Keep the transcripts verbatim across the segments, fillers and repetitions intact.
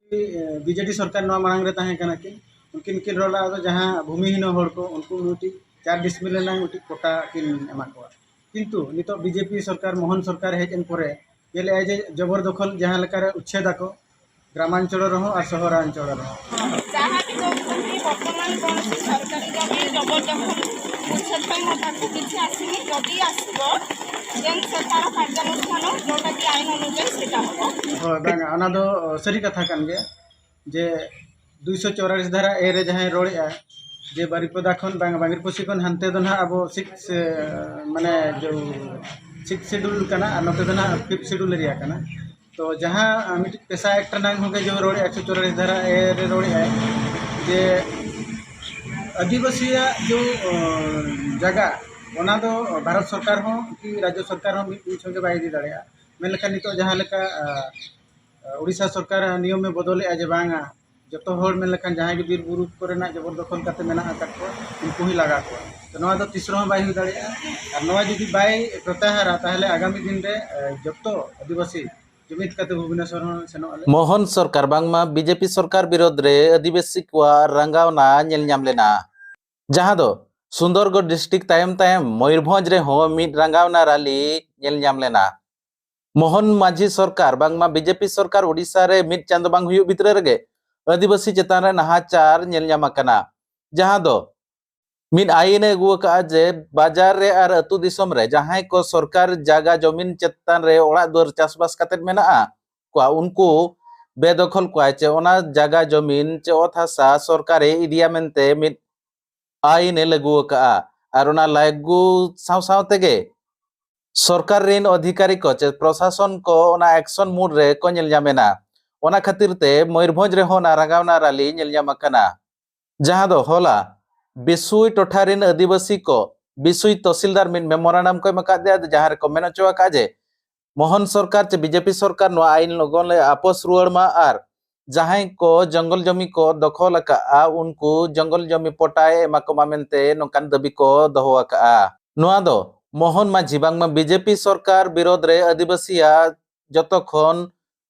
BJD ᱥᱚᱨᱠᱟᱨ ᱱᱚᱣᱟ ᱢᱟᱲᱟᱝ ᱨᱮ ᱛᱟᱦᱮᱸ ᱠᱟᱱᱟ ᱠᱤᱱ, ᱩᱱᱠᱤᱱ ᱠᱤᱱ ᱨᱚᱲ ᱞᱮᱫᱟ ᱡᱟᱦᱟᱸ ᱵᱷᱩᱢᱤᱦᱤᱱ ᱦᱚᱲ ᱠᱚ, ᱩᱱᱠᱩ ᱢᱤᱫᱴᱤᱡ ᱪᱟᱨ ᱰᱤᱥᱢᱤᱞ ᱨᱮᱱᱟᱜ ᱢᱤᱫᱴᱤᱡ ᱠᱳᱴᱟ ᱠᱤᱱ ᱮᱢᱟ ᱠᱚᱣᱟ᱾ ᱠᱤᱱᱛᱩ ᱱᱤᱛᱚᱜ ᱵᱤᱡᱮᱯᱤ ᱥᱚᱨᱠᱟᱨ, ᱢᱳᱦᱚᱱ ᱥᱚᱨᱠᱟᱨ ᱦᱮᱡ ᱮᱱ ᱯᱚᱨᱮ ᱧᱮᱞᱮᱫᱼᱟᱭ ᱡᱮ ᱡᱚᱵᱚᱨ ᱫᱚᱠᱷᱚᱞ ᱡᱟᱦᱟᱸ ᱞᱮᱠᱟᱨᱮ ᱩᱪᱪᱷᱮᱫ ᱟᱠᱚ, ᱜᱨᱟᱢᱟᱧᱪᱚᱞ ᱨᱮᱦᱚᱸ ᱟᱨ ᱥᱚᱦᱚᱨᱟᱧᱪᱚᱞ ᱨᱮᱦᱚᱸ᱾ ᱡᱟᱦᱟᱸ ᱠᱤ ᱡᱚᱵᱚᱨ ᱫᱚᱠᱷᱚᱞ ᱵᱚᱨᱛᱚᱢᱟᱱ ᱠᱚᱱᱥᱤ ᱥᱚᱨᱠᱟᱨᱤ ᱡᱚᱢᱤ ᱡᱚᱵᱚᱨ ᱫᱚᱠᱷᱚᱞ ᱩᱪᱪᱷᱮᱫ ପାଇଁ ମତେ କିଛି ଆସିନି, ଯଦି ଆସିବ ଦେନ୍ ସେ ତାର କାର୍ଯ୍ୟାନୁଷ୍ଠାନ ଯୋଉଟା କି ଆଇନ ଅନୁଯାୟୀ ସେଇଟା ହବ। ᱦᱳᱭ, ᱵᱟᱝᱟ, ᱚᱱᱟ ᱫᱚ ᱥᱟᱹᱨᱤ ᱠᱟᱛᱷᱟ ᱠᱟᱱ ᱜᱮᱭᱟ ᱡᱮ ᱫᱩᱭᱥᱚ ᱪᱩᱣᱟᱞᱤᱥ ᱫᱷᱟᱨᱟ ᱮ ᱨᱮ ᱡᱟᱦᱟᱸᱭ ᱨᱚᱲᱮᱫᱼᱟ ᱡᱮ ᱵᱟᱨᱤᱯᱚᱫᱟ ᱠᱷᱚᱱ, ᱵᱟᱝ, ᱵᱟᱝᱨᱤᱯᱚᱥᱤ ᱠᱷᱚᱱ ᱦᱟᱱᱛᱮ ᱫᱚ ᱱᱟᱦᱟᱜ ᱟᱵᱚ ᱥᱤᱠᱥ, ᱢᱟᱱᱮ ᱡᱚ ᱥᱤᱠᱥ ᱥᱤᱰᱩᱞ ᱠᱟᱱᱟ ᱟᱨ ᱱᱚᱛᱮ ᱫᱚ ᱱᱟᱦᱟᱜ ᱯᱷᱤᱯᱛᱷ ᱥᱤᱰᱩᱞ ᱮᱨᱤᱭᱟ ᱠᱟᱱᱟ᱾ ᱛᱚ ᱡᱟᱦᱟᱸ ᱢᱤᱫᱴᱤᱡ ᱯᱮᱥᱟ ᱮᱠᱴ ᱨᱮᱱᱟᱜ ᱦᱚᱸᱜᱮ ᱡᱚ ᱨᱚᱲᱮᱫᱼᱟ, ᱮᱠᱥᱚ ᱪᱩᱣᱟᱞᱤᱥ ᱫᱷᱟᱨᱟ ᱮ ᱨᱮ ᱨᱚᱲᱮᱫᱼᱟᱭ ᱡᱮ ᱟᱹᱫᱤᱵᱟᱹᱥᱤᱭᱟᱜ ᱡᱚ ᱡᱟᱭᱜᱟ, ᱚᱱᱟ ᱫᱚ ᱵᱷᱟᱨᱚᱛ ᱥᱚᱨᱠᱟᱨ ᱦᱚᱸ ᱠᱤ ᱨᱟᱡᱽᱡᱚ ᱥᱚᱨᱠᱟᱨ ᱦᱚᱸ ᱢᱤᱫ ᱢᱤᱫ ᱥᱚᱸᱜᱮ ᱵᱟᱭ ᱤᱫᱤ ᱫᱟᱲᱮᱭᱟᱜᱼᱟ᱾ ᱢᱮᱱ ᱞᱮᱠᱷᱟᱱ ᱱᱤᱛᱚᱜ ᱡᱟᱦᱟᱸ ᱞᱮᱠᱟ ᱩᱲᱤᱥᱥᱟ ᱥᱚᱨᱠᱟᱨ ᱱᱤᱭᱚᱢᱮ ᱵᱚᱫᱚᱞᱮᱜᱼᱟ ᱡᱮ ᱵᱟᱝᱟ, ᱡᱚᱛᱚ ᱦᱚᱲ ᱢᱮᱱ ᱞᱮᱠᱷᱟᱱ ᱡᱟᱦᱟᱸᱭ ᱜᱮ ᱵᱤᱨ ᱵᱩᱨᱩ ᱠᱚᱨᱮᱱᱟᱜ ᱡᱚᱵᱚᱨ ᱫᱚᱠᱷᱚᱞ ᱠᱟᱛᱮ ᱢᱮᱱᱟᱜ ᱟᱠᱟᱫ ᱠᱚᱣᱟ, ᱩᱱᱠᱩ ᱦᱚᱸᱭ ᱞᱟᱜᱟ ᱠᱚᱣᱟ᱾ ᱛᱚ ᱱᱚᱣᱟ ᱫᱚ ᱛᱤᱥ ᱨᱮᱦᱚᱸ ᱵᱟᱭ ᱦᱩᱭ ᱫᱟᱲᱮᱭᱟᱜᱼᱟ᱾ ᱟᱨ ᱱᱚᱣᱟ ᱡᱩᱫᱤ ᱵᱟᱭ ᱯᱨᱚᱛᱭᱟᱦᱟᱨᱟ, ᱛᱟᱦᱚᱞᱮ ᱟᱜᱟᱢᱤ ᱫᱤᱱ ᱨᱮ ᱡᱚᱛᱚ ᱟᱹᱫᱤᱵᱟᱹᱥᱤ ᱡᱩᱢᱤᱫ ᱠᱟᱛᱮ ᱵᱷᱩᱵᱽᱱᱮᱥᱚᱨ ᱦᱚᱸ ᱥᱮᱱᱚᱜ ᱟᱞᱮ᱾ ᱢᱳᱦᱚᱱ ᱥᱚᱨᱠᱟᱨ ᱵᱟᱝᱢᱟ ᱵᱤᱡᱮᱯᱤ ᱥᱚᱨᱠᱟᱨ ᱵᱤᱨᱳᱫᱷ ᱨᱮ ᱟᱹᱫᱤᱵᱟᱹᱥᱤ ᱠᱚᱣᱟᱜ ᱨᱟᱸᱜᱟᱣᱱᱟ ᱧᱮᱞ ᱧᱟᱢ ᱞᱮᱱᱟ, ᱡᱟᱦᱟᱸ ᱫᱚ ᱥᱩᱱᱫᱚᱨᱜᱚᱲ ᱰᱤᱥᱴᱨᱤᱠᱴ ᱛᱟᱭᱚᱢ ᱛᱟᱭᱚᱢ ᱢᱚᱭᱩᱨᱵᱷᱚᱸᱡᱽ ᱨᱮᱦᱚᱸ ᱢᱤᱫ ᱨᱟᱸᱜᱟᱣᱱᱟ ᱨᱟᱞᱤ ᱧᱮᱞ ᱧᱟᱢ ᱞᱮᱱᱟ᱾ ᱢᱳᱦᱚᱱ ᱢᱟᱹᱡᱷᱤ ᱥᱚᱨᱠᱟᱨ ᱵᱟᱝᱢᱟ ᱵᱤᱡᱮᱯᱤ ᱥᱚᱨᱠᱟᱨ ᱳᱰᱤᱥᱟ ᱨᱮ ᱢᱤᱫ ᱪᱟᱸᱫᱚ ᱵᱟᱝ ᱦᱩᱭᱩᱜ ᱵᱷᱤᱛᱨᱤ ᱨᱮᱜᱮ ᱟᱹᱫᱤᱵᱟᱹᱥᱤ ᱪᱮᱛᱟᱱ ᱨᱮ ᱱᱟᱦᱟᱪᱟᱨ ᱧᱮᱞ ᱧᱟᱢ ᱟᱠᱟᱱᱟ, ᱡᱟᱦᱟᱸ ᱫᱚ ᱢᱤᱫ ᱟᱹᱭᱤᱱ ᱮ ᱟᱹᱜᱩ ᱟᱠᱟᱫᱼᱟ ᱡᱮ ᱵᱟᱡᱟᱨ ᱨᱮ ᱟᱨ ᱟᱹᱛᱩ ᱫᱤᱥᱚᱢ ᱨᱮ ᱡᱟᱦᱟᱸᱭ ᱠᱚ ᱥᱚᱨᱠᱟᱨ ᱡᱟᱭᱜᱟ ᱡᱚᱢᱤᱱ ᱪᱮᱛᱟᱱ ᱨᱮ ᱚᱲᱟᱜ ᱫᱩᱣᱟᱹᱨ ᱪᱟᱥᱵᱟᱥ ᱠᱟᱛᱮᱫ ᱢᱮᱱᱟᱜᱼᱟ ᱠᱚᱣᱟ, ᱩᱱᱠᱩ ᱵᱮᱫᱚᱠᱷᱚᱞ ᱠᱚᱣᱟᱭ ᱪᱮ ᱚᱱᱟ ᱡᱟᱭᱜᱟ ᱡᱚᱢᱤᱱ ᱪᱮ ᱚᱛ ᱦᱟᱥᱟ ᱥᱚᱨᱠᱟᱨᱮ ᱤᱫᱤᱭᱟ ᱢᱮᱱᱛᱮ ᱢᱤᱫ ᱟᱹᱭᱤᱱ ᱮ ᱞᱟᱹᱜᱩ ᱟᱠᱟᱫᱼᱟ᱾ ᱟᱨ ᱚᱱᱟ ᱞᱟᱹᱜᱩ ᱥᱟᱶ ᱥᱟᱶ ᱛᱮᱜᱮ ᱥᱚᱨᱠᱟᱨ ᱨᱮᱱ ᱚᱫᱷᱤᱠᱟᱨᱤ ᱠᱚ ᱪᱮ ᱯᱨᱚᱥᱟᱥᱚᱱ ᱠᱚ ᱚᱱᱟ ᱮᱠᱥᱚᱱ ᱢᱩᱰ ᱨᱮ ᱠᱚ ᱧᱮᱞ ᱧᱟᱢᱮᱱᱟ᱾ ᱚᱱᱟ ᱠᱷᱟᱹᱛᱤᱨ ᱛᱮ ᱢᱚᱭᱩᱨᱵᱷᱚᱸᱡᱽ ᱨᱮᱦᱚᱸ ᱚᱱᱟ ᱨᱟᱸᱜᱟᱣᱱᱟ ᱨᱟᱞᱤ ᱧᱮᱞ ᱧᱟᱢ ᱟᱠᱟᱱᱟ, ᱡᱟᱦᱟᱸ ᱫᱚ ᱦᱚᱞᱟ ᱵᱤᱥᱩᱭ ᱴᱚᱴᱷᱟ ᱨᱮᱱ ᱟᱹᱫᱤᱵᱟᱹᱥᱤ ᱠᱚ ᱵᱤᱥᱩᱭ ᱛᱚᱦᱥᱤᱞᱫᱟᱨ ᱢᱤᱫ ᱢᱮᱢᱳᱨᱟᱱᱰᱟᱢ ᱠᱚ ᱮᱢ ᱟᱠᱟᱫ ᱫᱮᱭᱟ, ᱡᱟᱦᱟᱸ ᱨᱮᱠᱚ ᱢᱮᱱ ᱦᱚᱪᱚ ᱟᱠᱟᱫᱼᱟ ᱡᱮ ᱢᱳᱦᱚᱱ ᱥᱚᱨᱠᱟᱨ ᱪᱮ ᱵᱤᱡᱮᱯᱤ ᱥᱚᱨᱠᱟᱨ ᱱᱚᱣᱟ ᱟᱹᱭᱤᱱ ᱞᱚᱜᱚᱱ ᱞᱮ ᱟᱯᱚᱥ ᱨᱩᱣᱟᱹᱲ ᱢᱟ ᱟᱨ ᱡᱟᱦᱟᱸᱭ ᱠᱚ ᱡᱚᱝᱜᱚᱞ ᱡᱚᱢᱤ ᱠᱚ ᱫᱚᱠᱷᱚᱞ ᱟᱠᱟᱫᱼᱟ, ᱩᱱᱠᱩ ᱡᱚᱝᱜᱚᱞ ᱡᱚᱢᱤ ᱯᱚᱴᱟᱭ ᱮᱢᱟ ᱠᱚᱢᱟ ᱢᱮᱱᱛᱮ ᱱᱚᱝᱠᱟᱱ ᱫᱟᱹᱵᱤ ᱠᱚ ᱫᱚᱦᱚ ᱟᱠᱟᱫᱼᱟ᱾ ᱱᱚᱣᱟ ᱫᱚ ᱢᱳᱦᱚᱱ ᱢᱟᱹᱡᱷᱤ ᱵᱟᱝᱢᱟ ᱵᱤᱡᱮᱯᱤ ᱥᱚᱨᱠᱟᱨ ᱵᱤᱨᱳᱫᱷ ᱨᱮ ᱟᱹᱫᱤᱵᱟᱹᱥᱤᱭᱟᱜ ᱡᱚᱛᱚ ᱠᱷᱚᱱ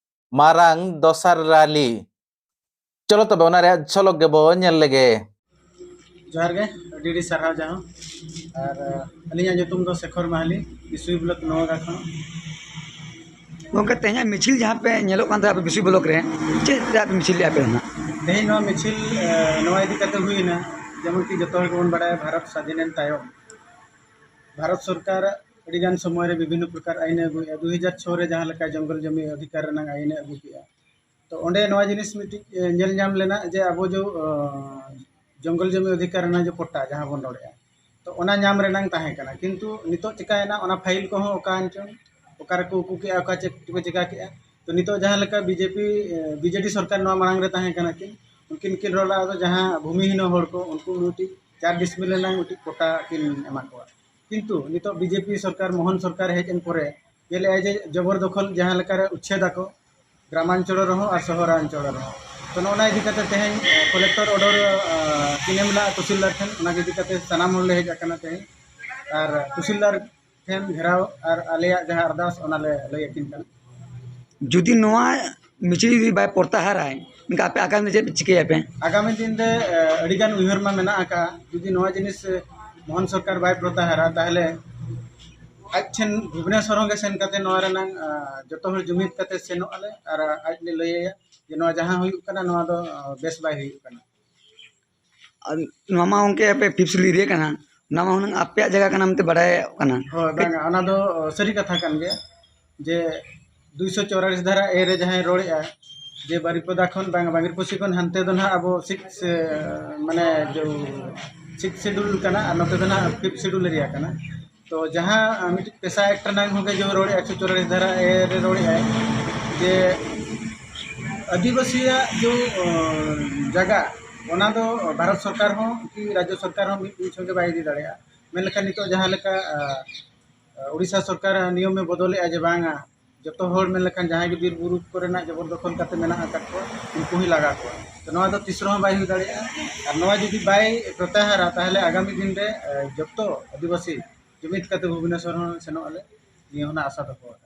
ᱢᱟᱨᱟᱝ ᱫᱚᱥᱟᱨ ᱨᱟᱞᱤ᱾ ᱪᱚᱞᱚ ᱛᱚᱵᱮ ᱚᱱᱟ ᱨᱮᱭᱟᱜ ᱡᱷᱚᱞᱚᱠ ᱜᱮᱵᱚ ᱧᱮᱞ ᱞᱮᱜᱮ᱾ ᱡᱚᱦᱟᱨ ᱜᱮ, ᱟᱹᱰᱤ ᱟᱹᱰᱤ ᱥᱟᱨᱦᱟᱣ ᱡᱟᱦᱟᱸ᱾ ᱟᱨ ᱟᱹᱞᱤᱧᱟᱜ ᱧᱩᱛᱩᱢ ᱫᱚ ᱥᱮᱠᱷᱚᱨ ᱢᱟᱦᱟᱞᱤ, ᱵᱤᱥᱩᱭ ᱵᱞᱚᱠ ᱱᱚᱣᱟ ᱠᱷᱚᱱ᱾ ᱜᱚᱢᱠᱮ, ᱛᱮᱦᱮᱧᱟᱜ ᱢᱤᱪᱷᱤᱞ ᱡᱟᱦᱟᱸ ᱯᱮ ᱧᱮᱞᱚᱜ ᱠᱟᱱ ᱛᱟᱦᱮᱸᱫ ᱟᱯᱮ ᱵᱤᱥᱩᱭ ᱵᱞᱚᱠ ᱨᱮ, ᱪᱮᱫ ᱨᱮᱭᱟᱜ ᱯᱮ ᱢᱤᱪᱷᱤᱞ ᱞᱮᱫᱼᱟ ᱯᱮ ᱦᱟᱸᱜ? ᱛᱮᱦᱮᱧ ᱱᱚᱣᱟ ᱢᱤᱪᱷᱤᱞ ᱱᱚᱣᱟ ᱤᱫᱤ ᱠᱟᱛᱮ ᱦᱩᱭᱱᱟ, ᱡᱮᱢᱚᱱ ᱠᱤ ᱡᱚᱛᱚ ᱦᱚᱲ ᱜᱮᱵᱚᱱ ᱵᱟᱲᱟᱭᱟ, ᱵᱷᱟᱨᱚᱛ ᱥᱟᱫᱷᱤᱱᱮᱱ ᱛᱟᱭᱚᱢ ᱵᱷᱟᱨᱚᱛ ᱥᱚᱨᱠᱟᱨ ᱟᱹᱰᱤᱜᱟᱱ ᱥᱚᱢᱚᱭ ᱨᱮ ᱵᱤᱵᱷᱤᱱᱱᱚ ᱯᱨᱚᱠᱟᱨ ᱟᱹᱭᱤᱱ ᱮ ᱟᱹᱜᱩᱭᱮᱫᱼᱟ᱾ ᱫᱩ ᱦᱟᱡᱟᱨ ᱪᱷᱚ ᱨᱮ ᱡᱟᱦᱟᱸ ᱞᱮᱠᱟ ᱡᱚᱝᱜᱚᱞ ᱡᱚᱢᱤ ᱚᱫᱷᱤᱠᱟᱨ ᱨᱮᱱᱟᱜ ᱟᱹᱭᱤᱱ ᱮ ᱟᱹᱜᱩ ᱠᱮᱫᱼᱟ, ᱛᱚ ᱚᱸᱰᱮ ᱱᱚᱣᱟ ᱡᱤᱱᱤᱥ ᱢᱤᱫᱴᱤᱡ ᱧᱮᱞ ᱧᱟᱢ ᱞᱮᱱᱟ ᱡᱮ ᱟᱵᱚ ᱡᱚ ᱡᱚᱝᱜᱚᱞ ᱡᱚᱢᱤ ᱚᱫᱷᱤᱠᱟᱨ ᱨᱮᱱᱟᱜ ᱡᱮ ᱯᱚᱴᱴᱟ ᱡᱟᱦᱟᱸ ᱵᱚᱱ ᱨᱚᱲᱮᱫᱼᱟ, ᱛᱚ ᱚᱱᱟ ᱧᱟᱢ ᱨᱮᱱᱟᱝ ᱛᱟᱦᱮᱸ ᱠᱟᱱᱟ᱾ ᱠᱤᱱᱛᱩ ᱱᱤᱛᱚᱜ ᱪᱤᱠᱟᱭᱮᱱᱟ, ᱚᱱᱟ ᱯᱷᱟᱭᱤᱞ ᱠᱚᱦᱚᱸ ᱚᱠᱟᱭᱮᱱ ᱪᱚᱝ, ᱚᱠᱟ ᱨᱮᱠᱚ ᱩᱠᱩ ᱠᱮᱜᱼᱟ, ᱚᱠᱟ ᱪᱮᱫ ᱠᱚ ᱪᱤᱠᱟ ᱠᱮᱜᱼᱟ᱾ ᱛᱚ ᱱᱤᱛᱚᱜ ᱡᱟᱦᱟᱸ ᱞᱮᱠᱟ ᱵᱤᱡᱮᱯᱤ ᱵᱤᱡᱮᱰᱤ ᱥᱚᱨᱠᱟᱨ ᱱᱚᱣᱟ ᱢᱟᱲᱟᱝ ᱨᱮ ᱛᱟᱦᱮᱸ ᱠᱟᱱᱟ ᱠᱤᱱ, ᱩᱱᱠᱤᱱ ᱠᱤᱱ ᱨᱚᱲ ᱞᱮᱫᱟ ᱡᱟᱦᱟᱸ ᱵᱷᱩᱢᱤᱦᱤᱱ ᱦᱚᱲ ᱠᱚ, ᱩᱱᱠᱩ ᱢᱤᱫᱴᱤᱡ ᱪᱟᱨ ᱰᱤᱥᱢᱤᱞ ᱨᱮᱱᱟᱝ ᱢᱤᱫᱴᱤᱡ ᱯᱚᱴᱟ ᱠᱤᱱ ᱮᱢᱟ ᱠᱚᱣᱟ᱾ ᱠᱤᱱᱛᱩ ᱱᱤᱛᱚᱜ ᱵᱤᱡᱮᱯᱤ ᱥᱚᱨᱠᱟᱨ, ᱢᱳᱦᱚᱱ ᱥᱚᱨᱠᱟᱨ ᱦᱮᱡ ᱮᱱ ᱯᱚᱨᱮ ᱧᱮᱞᱮᱫᱼᱟᱭ ᱡᱮ ᱡᱚᱵᱚᱨ ᱫᱚᱠᱷᱚᱞ ᱡᱟᱦᱟᱸ ᱞᱮᱠᱟᱨᱮ ᱩᱪᱪᱷᱮᱫ ᱟᱠᱚ, ᱜᱨᱟᱢᱟᱧᱪᱚᱞ ᱨᱮᱦᱚᱸ ᱟᱨ ᱥᱚᱦᱚᱨᱟᱧᱪᱚᱞ ᱨᱮᱦᱚᱸ᱾ ᱛᱚ ᱱᱚᱜᱼᱚ ᱱᱟ ᱤᱫᱤ ᱠᱟᱛᱮ ᱛᱮᱦᱮᱧ ᱠᱚᱞᱮᱠᱴᱚᱨ ᱚᱰᱟᱨ ᱠᱤᱱ ᱮᱢ ᱞᱮᱫᱼᱟ ᱛᱚᱦᱥᱤᱞᱫᱟᱨ ᱴᱷᱮᱱ, ᱚᱱᱟ ᱤᱫᱤ ᱠᱟᱛᱮ ᱥᱟᱱᱟᱢ ᱦᱚᱲ ᱞᱮ ᱦᱮᱡ ᱟᱠᱟᱱᱟ ᱛᱮᱦᱮᱧ᱾ ᱟᱨ ᱛᱚᱦᱥᱤᱞᱫᱟᱨ ᱴᱷᱮᱱ ᱜᱷᱮᱨᱟᱣ ᱟᱨ ᱟᱞᱮᱭᱟᱜ ᱡᱟᱦᱟᱸ ᱟᱨᱫᱟᱥ, ᱚᱱᱟ ᱞᱮ ᱞᱟᱹᱭ ᱟᱹᱠᱤᱱ ᱠᱟᱱᱟ᱾ ᱡᱩᱫᱤ ᱱᱚᱣᱟ ᱢᱤᱪᱷᱤᱞ ᱡᱩᱫᱤ ᱵᱟᱭ ᱯᱨᱚᱛᱟᱦᱟᱨᱟᱭ, ᱮᱱᱠᱷᱟᱱ ᱟᱯᱮ ᱟᱜᱟᱢ ᱨᱮ ᱪᱮᱫ ᱯᱮ ᱪᱤᱠᱟᱹᱭᱟᱯᱮ? ᱟᱜᱟᱢᱤ ᱫᱤᱱ ᱨᱮ ᱟᱹᱰᱤᱜᱟᱱ ᱩᱭᱦᱟᱹᱨ ᱢᱟ ᱢᱮᱱᱟᱜ ᱟᱠᱟᱫᱼᱟ᱾ ᱡᱩᱫᱤ ᱱᱚᱣᱟ ᱡᱤᱱᱤᱥ ᱢᱳᱦᱚᱱ ᱥᱚᱨᱠᱟᱨ ᱵᱟᱭ ᱯᱨᱚᱛᱟᱦᱟᱨᱟ, ᱛᱟᱦᱚᱞᱮ ᱟᱡ ᱴᱷᱮᱱ ᱵᱷᱩᱵᱽᱱᱮᱥᱚᱨ ᱦᱚᱸ ᱜᱮ ᱥᱮᱱ ᱠᱟᱛᱮ ᱱᱚᱣᱟ ᱨᱮᱱᱟᱝ ᱡᱚᱛᱚ ᱦᱚᱲ ᱡᱩᱢᱤᱫ ᱠᱟᱛᱮ ᱥᱮᱱᱚᱜ ᱟᱞᱮ ᱟᱨ ᱟᱡ ᱞᱮ ᱞᱟᱹᱭ ᱟᱭᱟ ᱡᱮ ᱱᱚᱣᱟ ᱡᱟᱦᱟᱸ ᱦᱩᱭᱩᱜ ᱠᱟᱱᱟ, ᱱᱚᱣᱟ ᱫᱚ ᱵᱮᱥ ᱵᱟᱭ ᱦᱩᱭᱩᱜ ᱠᱟᱱᱟ᱾ ᱟᱨ ᱱᱚᱣᱟ ᱢᱟ ᱜᱚᱢᱠᱮ ᱟᱯᱮ ᱯᱷᱤᱯᱛᱷ ᱥᱤᱰᱩᱞ ᱮᱨᱤᱭᱟ ᱠᱟᱱᱟ, ᱱᱚᱣᱟ ᱢᱟ ᱦᱩᱱᱟᱹᱝ ᱟᱯᱮᱭᱟᱜ ᱡᱟᱭᱜᱟ ᱠᱟᱱᱟ ᱢᱮᱱᱛᱮ ᱵᱟᱲᱟᱭᱚᱜ ᱠᱟᱱᱟ᱾ ᱦᱳᱭ, ᱵᱟᱝᱟ, ᱚᱱᱟ ᱫᱚ ᱥᱟᱹᱨᱤ ᱠᱟᱛᱷᱟ ᱠᱟᱱ ᱜᱮᱭᱟ ᱡᱮ ᱫᱩᱭᱥᱚ ᱪᱩᱣᱟᱞᱤᱥ ᱫᱷᱟᱨᱟ ᱮ ᱨᱮ ᱡᱟᱦᱟᱸᱭ ᱨᱚᱲᱮᱫᱼᱟ ᱡᱮ ᱵᱟᱨᱤᱯᱚᱫᱟ ᱠᱷᱚᱱ, ᱵᱟᱝ, ᱵᱟᱝᱨᱤᱯᱚᱥᱤ ᱠᱷᱚᱱ ᱦᱟᱱᱛᱮ ᱫᱚ ᱱᱟᱦᱟᱜ ᱟᱵᱚ ᱥᱤᱠᱥ, ᱢᱟᱱᱮ ᱡᱚ ᱥᱤᱠᱥ ᱥᱤᱰᱩᱞ ᱠᱟᱱᱟ ᱟᱨ ᱱᱚᱛᱮ ᱫᱚ ᱱᱟᱦᱟᱜ ᱯᱷᱤᱯᱛᱷ ᱥᱤᱰᱩᱞ ᱮᱨᱤᱭᱟ ᱠᱟᱱᱟ᱾ ᱛᱚ ᱡᱟᱦᱟᱸ ᱢᱤᱫᱴᱤᱡ ᱯᱮᱥᱟ ᱮᱠᱴ ᱨᱮᱱᱟᱜ ᱦᱚᱸᱜᱮ ᱡᱚ ᱨᱚᱲᱮᱫᱼᱟ, ᱮᱠᱥᱚ ᱪᱩᱣᱟᱞᱤᱥ ᱫᱷᱟᱨᱟ ᱮ ᱨᱮ ᱨᱚᱲᱮᱫᱼᱟᱭ ᱡᱮ ᱟᱹᱫᱤᱵᱟᱹᱥᱤᱭᱟᱜ ᱡᱚ ᱡᱟᱭᱜᱟ, ᱚᱱᱟ ᱫᱚ ᱵᱷᱟᱨᱚᱛ ᱥᱚᱨᱠᱟᱨ ᱦᱚᱸ ᱠᱤ ᱨᱟᱡᱽᱡᱚ ᱥᱚᱨᱠᱟᱨ ᱦᱚᱸ ᱢᱤᱫ ᱥᱚᱸᱜᱮ ᱵᱟᱭ ᱤᱫᱤ ᱫᱟᱲᱮᱭᱟᱜᱼᱟ᱾ ᱢᱮᱱ ᱞᱮᱠᱷᱟᱱ ᱱᱤᱛᱚᱜ ᱡᱟᱦᱟᱸ ᱞᱮᱠᱟ ᱩᱲᱤᱥᱥᱟ ᱥᱚᱨᱠᱟᱨ ᱱᱤᱭᱚᱢᱮ ᱵᱚᱫᱚᱞᱮᱜᱼᱟ ᱡᱮ ᱵᱟᱝᱟ, ᱡᱚᱛᱚ ᱦᱚᱲ ᱢᱮᱱ ᱞᱮᱠᱷᱟᱱ ᱡᱟᱦᱟᱸᱭ ᱜᱮ ᱵᱤᱨ ᱵᱩᱨᱩ ᱠᱚᱨᱮᱱᱟᱜ ᱡᱚᱵᱚᱨ ᱫᱚᱠᱷᱚᱞ ᱠᱟᱛᱮ ᱢᱮᱱᱟᱜ ᱟᱠᱟᱫ ᱠᱚᱣᱟ, ᱩᱱᱠᱩ ᱦᱚᱸᱭ ᱞᱟᱜᱟ ᱠᱚᱣᱟ᱾ ᱛᱚ ᱱᱚᱣᱟ ᱫᱚ ᱛᱤᱥ ᱨᱮᱦᱚᱸ ᱵᱟᱭ ᱦᱩᱭ ᱫᱟᱲᱮᱭᱟᱜᱼᱟ᱾ ᱟᱨ ᱱᱚᱣᱟ ᱡᱩᱫᱤ ᱵᱟᱭ ᱯᱨᱚᱛᱭᱟᱦᱟᱨᱟ, ᱛᱟᱦᱚᱞᱮ ᱟᱜᱟᱢᱤ ᱫᱤᱱ ᱨᱮ ᱡᱚᱛᱚ ᱟᱹᱫᱤᱵᱟᱹᱥᱤ ᱡᱩᱢᱤᱫ ᱠᱟᱛᱮ ᱵᱷᱩᱵᱽᱱᱮᱥᱚᱨ ᱦᱚᱸ ᱥᱮᱱᱚᱜ ᱟᱞᱮ, ᱱᱤᱭᱟᱹ ᱦᱚᱸ ᱟᱥᱟ ᱫᱚᱦᱚ ᱟᱠᱟᱱᱟ᱾